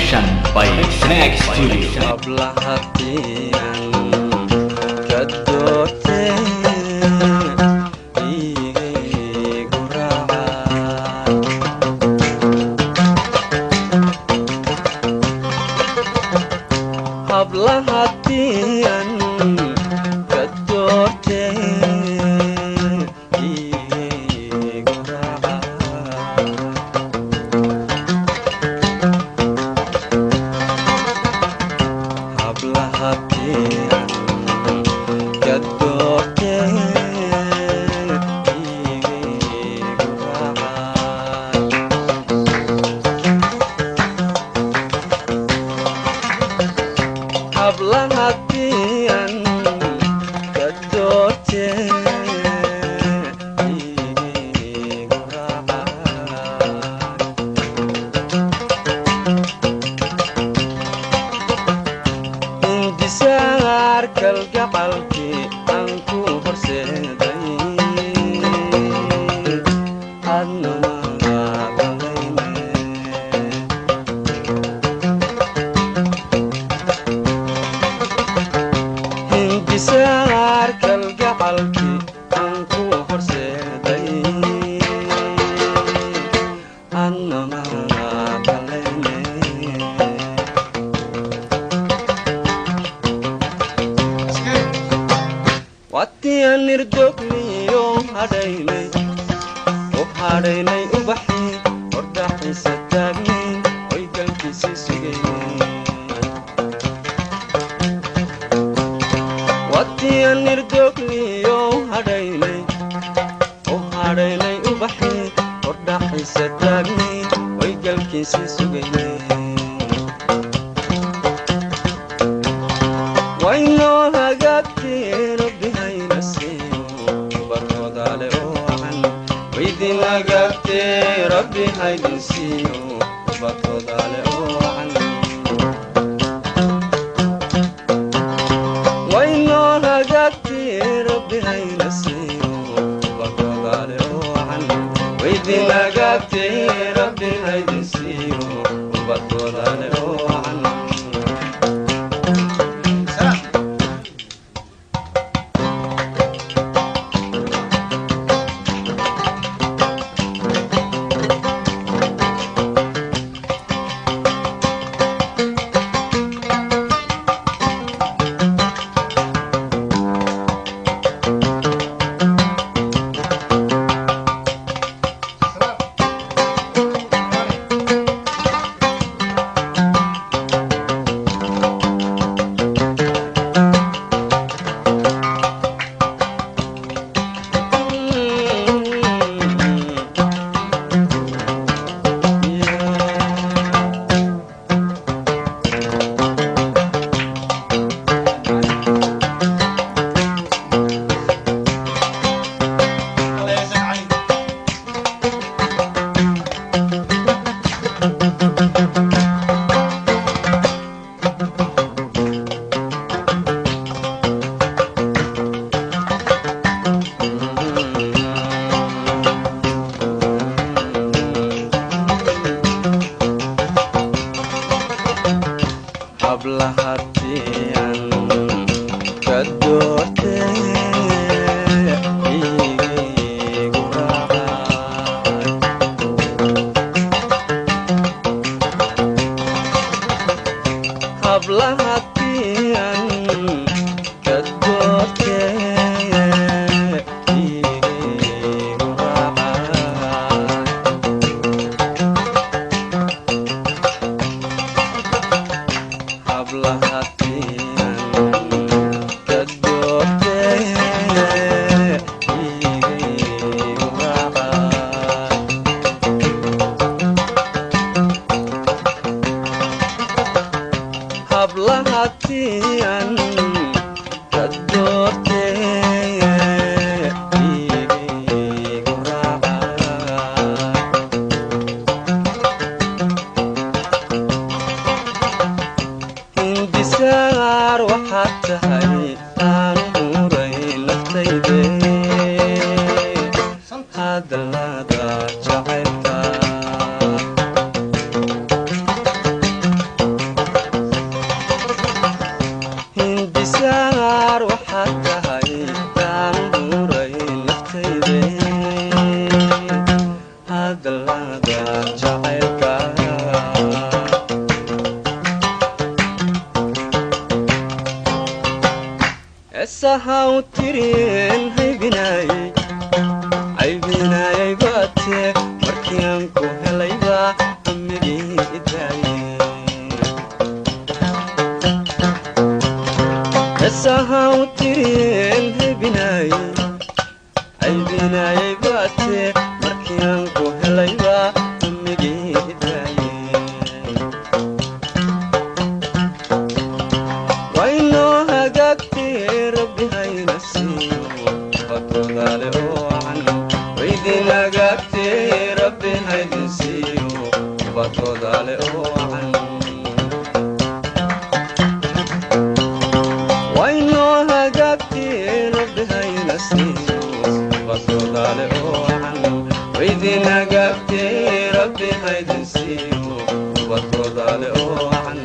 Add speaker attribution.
Speaker 1: Production by Snack Studio.
Speaker 2: Hablahatian ka doortee iigu raaca. Hablahatian ka doortee iigu raaca. Hablahatian ka doortee iigu raaca. Hablahatian ka doortee iigu raaca. Indisaar kalgacalkii aan ku horseeday adna maaqalayne. Hindisaar kalgacalkii aan ku horseeday adna maaqalayne. Watiyan irdogliyo hadhaynay u hadhaynay ubaxii hordhaxiisa taagnay hoygalkiisii sugaynay. Watiyan irdogliyo hadhaynay u hadhaynay ubaxii hordhaxiisa taagnay hoygalkiisii sugaynay. Waynoo hagaagtee Rabbi hayna siiyo ubarkoodale oo wacan. Waydin hagaagtee Rabbi haydin siiyo ubarkoodale oo wacan. Waynoo hagaagtee Rabbi hayna siiyo ubarkoodale oo wacan. Waydin hagaagtee Rabbi haydin siiyo ubarkoodale oo wacan. Haminayay baate, markii aan ku helayba hamigeedaaye. Waynoo hagaagtee, Rabbi hayna siiyo ubadoodaale oo wacan. Waydin hagaagtee, Rabbi haydin siiyo ubadoodaale oo wacan. Waynoo hagaagtee, Rabbi hayna siiyo ubadoodaale oo wacan. Waydin hagaagtee, Rabbi haydin siiyo ubadoodaale oo wacan.